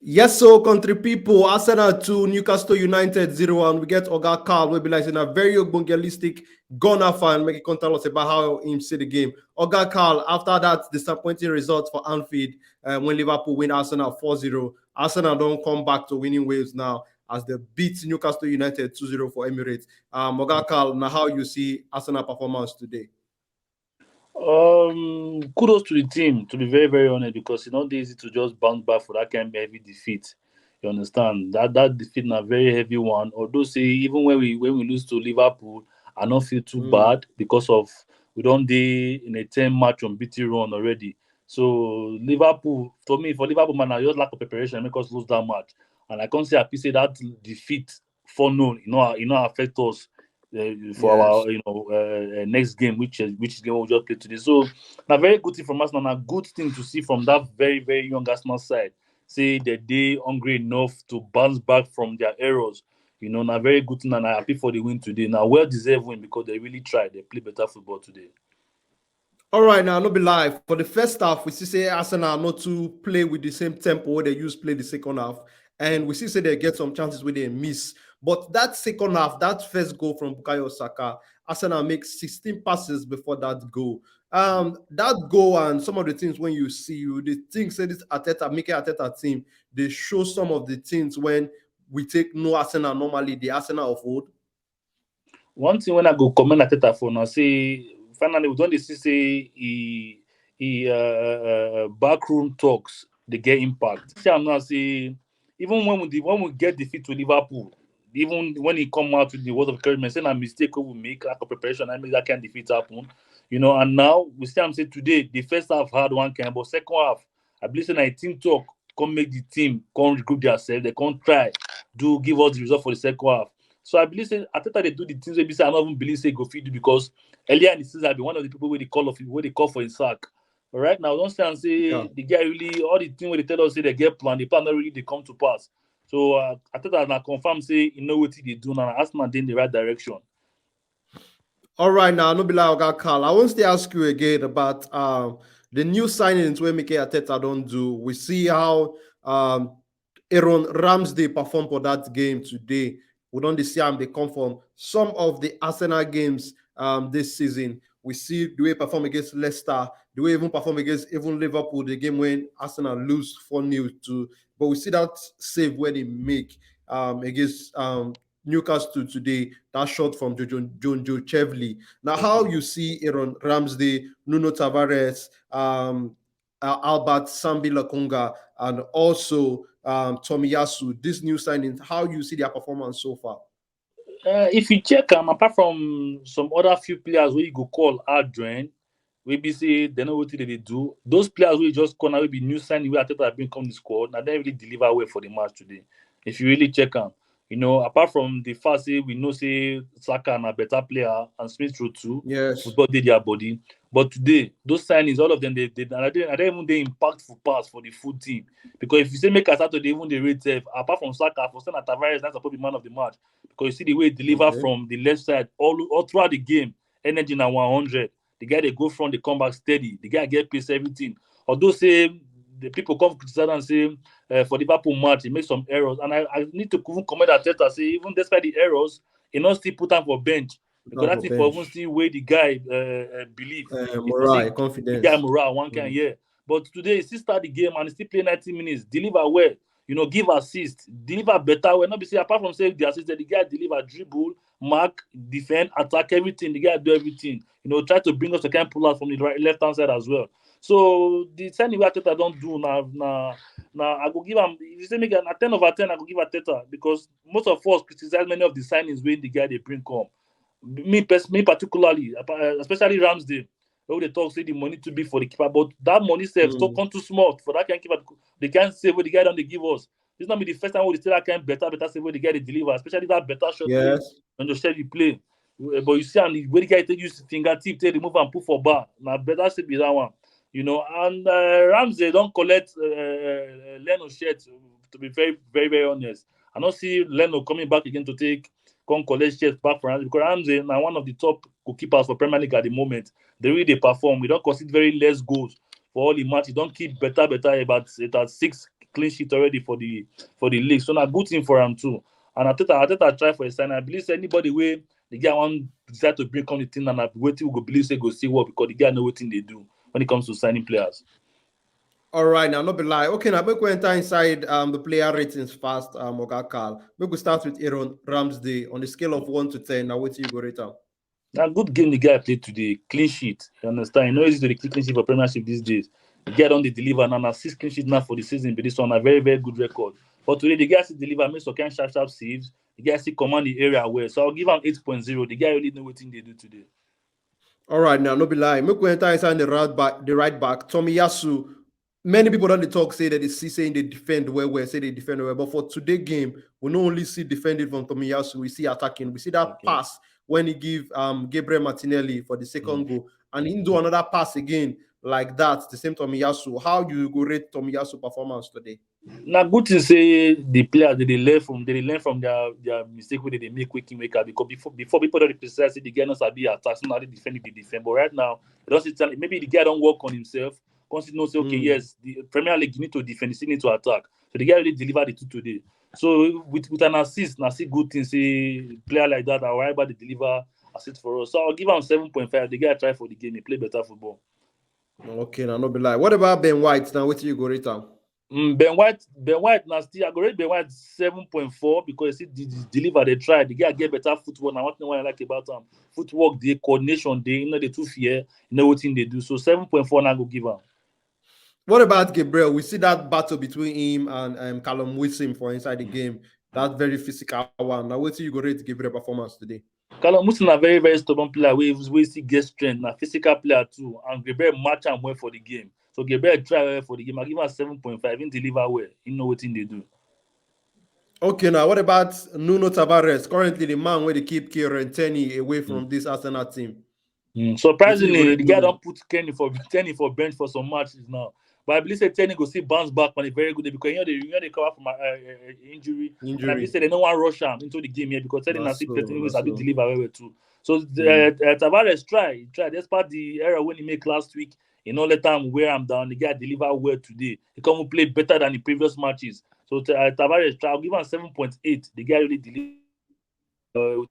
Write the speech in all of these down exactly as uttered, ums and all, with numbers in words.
Yes, so country people, Arsenal two, Newcastle United zero, and we get Oga Carl, will be like in a very ogbongelistic gunner fan, make a contact us about how him see the game. Oga Carl, after that disappointing result for Anfield, uh, when Liverpool win Arsenal four zero, Arsenal don't come back to winning waves now as they beat Newcastle United two zero for Emirates. Um, Oga Carl, now how you see Arsenal performance today? Um, kudos to the team, to be very, very honest, because it's not easy to just bounce back for that kind of heavy defeat. You understand that that defeat na very heavy one. Although say even when we when we lose to Liverpool, I don't feel too mm. bad because of we don't dey in a ten match unbeaten run already. So Liverpool, for me, for Liverpool man, I just lack of preparation make us lose that match. And I can't say I say that defeat for no, you know, you know, affect us uh, for yes. our you know uh, uh, next game, which is which is game we just played today. So a very good thing from us, and a good thing to see from that very very young Arsenal side. Say that they hungry enough to bounce back from their errors. You know, a very good thing, and I happy for the win today. Now, well deserved win because they really tried. They play better football today. All right, now no be lie. For the first half, we see say Arsenal not to play with the same tempo they use play the second half, and we see say they get some chances where they miss. But that second half, that first goal from Bukayo Saka, Arsenal make sixteen passes before that goal. Um, that goal and some of the things when you see you, the things say this Arteta, Mikel Arteta team, they show some of the things when we take no Arsenal normally, the Arsenal of old. One thing when I go comment Arteta for now, say finally we don't see say he he uh, uh, backroom talks they get impact. See, I'm not say even when we when we get defeat to Liverpool, even when he come out with the words of encouragement, saying a mistake we make, lack of preparation, I make that kind of defeat happen. You know, and now we see I'm say today the first half had one kind, but second half, I believe say nineteen talk come make the team come regroup themselves, they come try do give us the result for the second half. So I believe say Arteta they do the things they be say I don't even believe say go fit do because earlier in the season I be one of the people where they call of where they call for his sack. But right now, don't say and say yeah. the guy really all the thing where they tell us say they get plan, the plan not really they come to pass. So uh, Arteta now confirm say you know what they do now. Arsenal in the right direction. All right, now no be like Oga Carl. I want to ask you again about um, the new signings where Mikel Arteta don't do. We see how um, Aaron Ramsdale perform for that game today. We don't see him they come from some of the Arsenal games um, this season. We see the way he perform against Leicester, the way he even perform against even Liverpool, the game when Arsenal lose four nil to. But we see that save where they make um, against um, Newcastle today, that shot from John Joe Chevley. Now, how you see Aaron Ramsdale, Nuno Tavares, um, uh, Albert Sambi Lakunga, and also um, Tomiyasu, these new signings, how you see their performance so far? Uh, if you check them, apart from some other few players where you go call out join, we be say they know what they do. Those players we just corner will be new signing where Arteta have been come the squad. Now they really deliver well for the match today. If you really check them, you know, apart from the fact say we know say Saka na better player and Smith Rowe too. Yes. Football did their body. But today, those signings, all of them, they they are they, are they even they impactful pass for the full team. Because if you say make us out of the even the rate safe, apart from Saka, for Sena Tavares, that's probably man of the match. Because you see the way he deliver okay. from the left side all all throughout the game, energy now one hundred. The guy they go from the comeback steady. The guy get pace everything. Although say the people come criticize and say uh, for Liverpool match he make some errors, and I, I need to even comment Arteta say even despite the errors, he not still put on for bench because that thing for even still way the guy uh, uh, believe uh, morale, confidence, the guy morale one kind mm. yeah. But today he still start the game and he still play ninety minutes, deliver well, you know, give assist, deliver better well. Not be say apart from say the assist, the guy deliver, dribble, mark, defend, attack, everything. The guy do everything. You know, try to bring us a kind pull out from the right left hand side as well. So the signing we Arteta don't do now now now I go give him if you say make a ten over ten, I go give Arteta because most of us criticize many of the signings when the guy they bring come. Me pers- me particularly, especially Ramsdale. Where they talk say the money too big for the keeper, but that money self mm. still come too small for that kind keeper. They can't say what the guy don't they give us. This not be the first time we see that kind better better say where the guy they deliver, especially that better shot. Yes. And just share the play. But you see, and where the guy take use fingertip, take the move and put for bar. Now better say be that one, you know. And uh, Ramsdale don't collect uh, uh, Leno shirt. To be very very very honest, I don't see Leno coming back again to take come collect shirt back for Ramsdale because Ramsdale now one of the top goalkeepers for Premier League at the moment. They really they perform. We don't concede very less goals for all the match. He don't keep better better about it at six clean sheet already for the for the league. So na good thing for am too. And Arteta, Arteta try for a sign. I believe say anybody wey the guy wan decide to bring come the team, and I wetin we go believe say go still work because the guy know wetin dey do when it comes to signing players. All right, now, no be lie. Okay, now, make we enter inside um, the player ratings fast, um, Oga Carl. Make we start with Aaron Ramsdale. On the scale of one to ten, now, what you go rate am? Na good game the guy played today. Clean sheet. You understand? You know, easy to dey keep clean sheet for Premiership these days. The guy don dey deliver now. Na six clean sheet now for the season, but this one na very, very good record. But today, the guy still deliver, make some kind sharp, sharp saves. The guy still command the area well. So I'll give am eight point zero. The guy really know wetin dey do today. All right, now, no be lie. Make we enter inside the right back. The right back, Tomiyasu. Many people don dey talk say that they see saying they defend well, well, say they defend well. But for today game, we no only see defending from Tomiyasu, we see attacking. We see that Okay. pass when he give um Gabriel Martinelli for the second goal, and he do another pass again like that. The same Tomiyasu. How you go rate Tomiyasu performance today? Na good thing say the players dey dey learn from dey dey learn from their their mistake wey dey dey make quick wake up because before before people don dey criticize say the guy no sabi attack, so na only defend dey defend. But right now, they don see talent. Maybe the guy don work on himself. Come see know say okay, Mm. yes, the Premier League you need to defend, you still need to attack. So the guy really deliver the two today. So with with an assist, na still good thing say player like that, Awariba dey deliver assist for us. So I'll give am seven point five. The guy try for the game, he play better football. Okay, now, no be lie. What about Ben White? Now, what you go rate am? Mm, Ben White, Ben White na still I go rate Ben White seven point four because he still de- de- deliver, dey try. The guy get better footwork. Na one thing wey I like about am. Footwork dey, coordination dey, you know, dey too fear, you know wetin dey do. So seven point four na I go give am. What about Gabriel? We see that battle between him and um, Callum Wilson for inside the game. That very physical one. Now, what you go rate Gabriel performance today? Callum Wilson na very very stubborn player wey wey still get strength. Na physical player too, and Gabriel match am well for the game. So Gabriel try well for the game. I give am seven point five. He deliver well. He know wetin dey do. Okay, now, what about Nuno Tavares? Currently, the man where they keep Kieran Tierney away from this Arsenal team. Mm. Surprisingly, Wetin you the guy rate don put Kenny for Kenny for bench for some matches now. But I believe say Tierney go still bounce back on a very good day because you know they you know they cover from uh, uh, injury. And I Injury. believe say they no wan rush am into the game here because Tierney Na na still so, person wey na sabi so. deliver well well too. So the, Mm. uh, uh, Tavares try, he try despite the error when he made last week. He no let am wear am down. The guy deliver well today. He come play better than the previous matches. So uh, Tavares try. I'll give am seven point eight. The guy really deliver. Uh,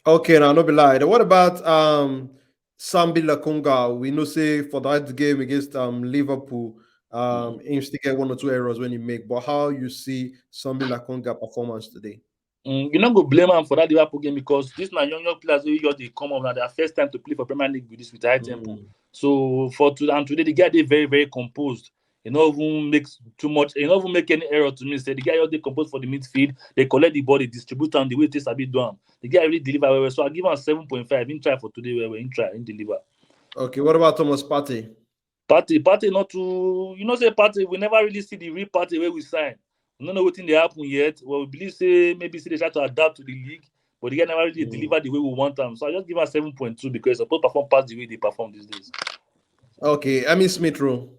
Okay, now, no be lie. Then what about um Sambi Lokonga? We know say for that game against um Liverpool, um he still get one or two errors when he make. But how you see Sambi Lokonga performance today? Mm, you no go blame am for that Liverpool game because this na young young players wey just dey come up, na their first time to play for Premier League with this with high tempo. So for today and today the guy dey very very composed. He no even make too much. He no even make any error to me. Say the guy just dey composed for the midfield. They collect the ball, they distribute am the way they sabi do am. The guy really deliver well well. So I give am seven point five. He try for today well well. He try, he deliver. Okay, what about Thomas Partey? Partey, Partey not too. You know say Partey, we never really see the real Partey wey we sign. We no know wetin dey happen yet. Well, we believe say maybe say they try to adapt to the league, but the guy never really Mm. deliver the way we want am. So I just give am seven point two because he suppose perform pass the way they perform these days. Okay, I mean Smith Rowe.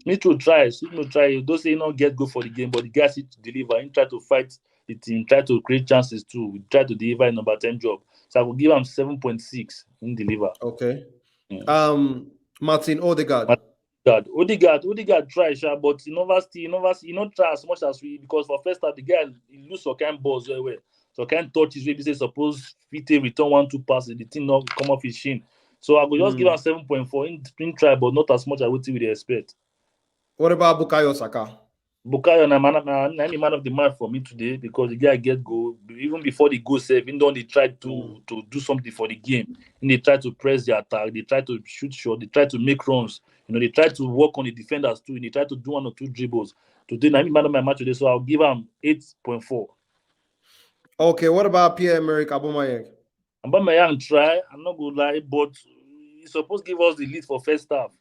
Smith Rowe try, Smith Rowe try. Though say he no get goal for the game, but the guy still deliver. He try to fight the team, try to create chances too. We try to deliver a number ten job. So I go give am seven point six. He deliver. Okay. Mm. Um, Martin Odegaard. Odegaard, Odegaard, Odegaard try, sha, but he never still, he never, he not try as much as we because for first half the guy he lose some kind balls well well, some kind touches wey be say suppose fit take return one two passes, the thing not come off his shin. So I go just give Mm. am seven point four. In, in try, but not as much as wetin we dey expect. What about Bukayo Saka? Bukayo na man, na, na him be man of the match for me today because the guy get goal even before the goal sef. He don dey try to Mm. to do something for the game. He dey try to press the attack. They try to shoot shot. They try to make runs. You know, they try to work on the defenders too. They try to do one or two dribbles. Today, na him be man of my match today, so I'll give am eight point four. Okay, what about Pierre-Emerick Aubameyang? Aubameyang try, I'm not gonna lie, but he suppose give us the lead for first half.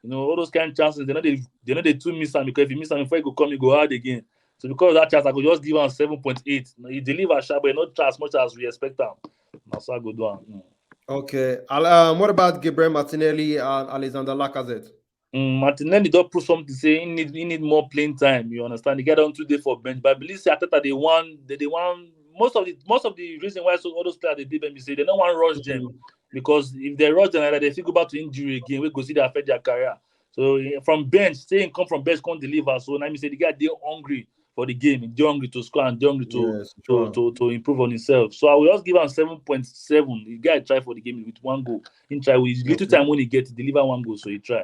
You know, all those kind of chances, they no dey they no dey too miss am because if you miss am before you go come, you go hard again. So because of that chance, I go just give am seven point eight. He deliver sha, but he not try as much as we expect am. Na so I go do am. Mm. Okay. Al- Um, what about Gabriel Martinelli and Alexander Lacazette? Mm, Martinelli don prove something say he need he need more playing time. You understand? The guy don too dey for bench, but I believe say Arteta dey wan they dey wan most of the most of the reason why so all those players dey dey bench be say they no wan rush them because if they rush them like that, they fit go back to injury again, wey go see they affect their career. So eh, from bench, say he come from bench, come deliver. So now me say the guy dey hungry for the game. He dey hungry to score and dey hungry to Yes, to, sure. to to improve on himself. So I will just give am seven point seven. The guy try for the game with one goal. He try with little Okay. time when he get to deliver one goal, so he try.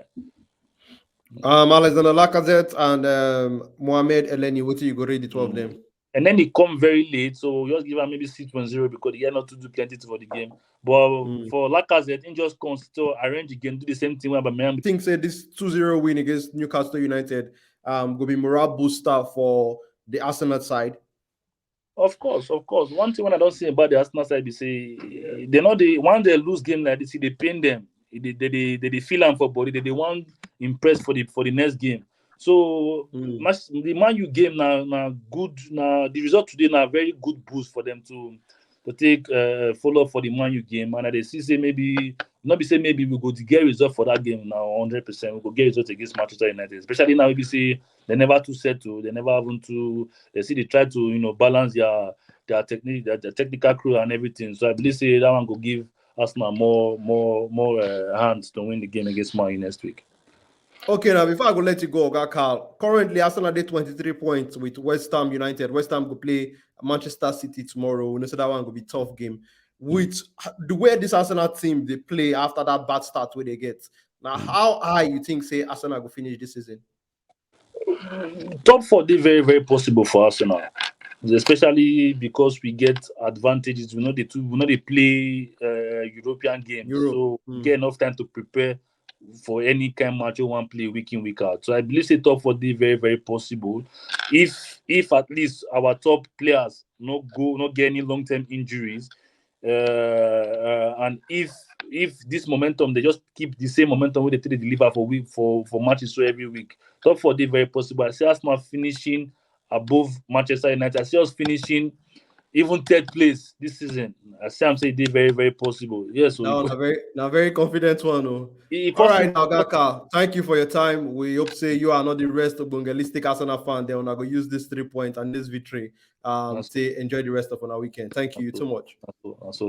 Um, Alexander Lacazette and um, Mohamed Elneny. What do you go read the two of them? And then he come very late, so we just give am maybe six point zero because he had not to do plenty for the game. But Mm. for Lacazette, he just comes to arrange again, do the same thing with Aubameyang. I think say this two zero win against Newcastle United um will be morale booster for the Arsenal side. Of course, of course. One thing when I don't see about the Arsenal side be say eh, they know they when they lose game like this, they pain them. They they they, they, they feel am for body. They they want impress for the for the next game. So Mm. match, the Man U game now now good now the result today now very good boost for them to to take uh, follow up for the Man U game, and I dey see say maybe not be say maybe we go to get result for that game now hundred percent we go get result against Manchester United, especially now we be say they never too settle, they never happen to they see they try to you know balance their their technique their, their technical crew and everything. So I believe say that one go give Arsenal more more more uh, hands to win the game against Man U next week. Okay, now before I go let you go, Oga Carl. Currently, Arsenal dey twenty-three points with West Ham United. West Ham go play Manchester City tomorrow. We know say that one go be tough game. With the way this Arsenal team they play after that bad start where they get. Now, how high you think say Arsenal go finish this season? Top four dey very very possible for Arsenal, especially because we get advantages. We know they too we know they play uh, European games, Europe. So we Mm. get enough time to prepare for any kind match we want play week in week out. So I believe say top four dey very very possible if if at least our top players no go no get any long term injuries. Uh, uh, and if if this momentum they just keep the same momentum wey they take dey deliver for week for for matches so every week, top four dey very possible. I see Arsenal finishing above Manchester United. I see us finishing even third place this season. I see am say e dey very very possible. Yes, so Now, a very, now very confident one. Oh. e All right, possible. Now, Oga Carl, thank you for your time. We hope say you are not the rest of Bongelistic Arsenal fan. Then I go use this three points and this victory. Um, That's say enjoy the rest of our weekend. Thank you That's so much. So, so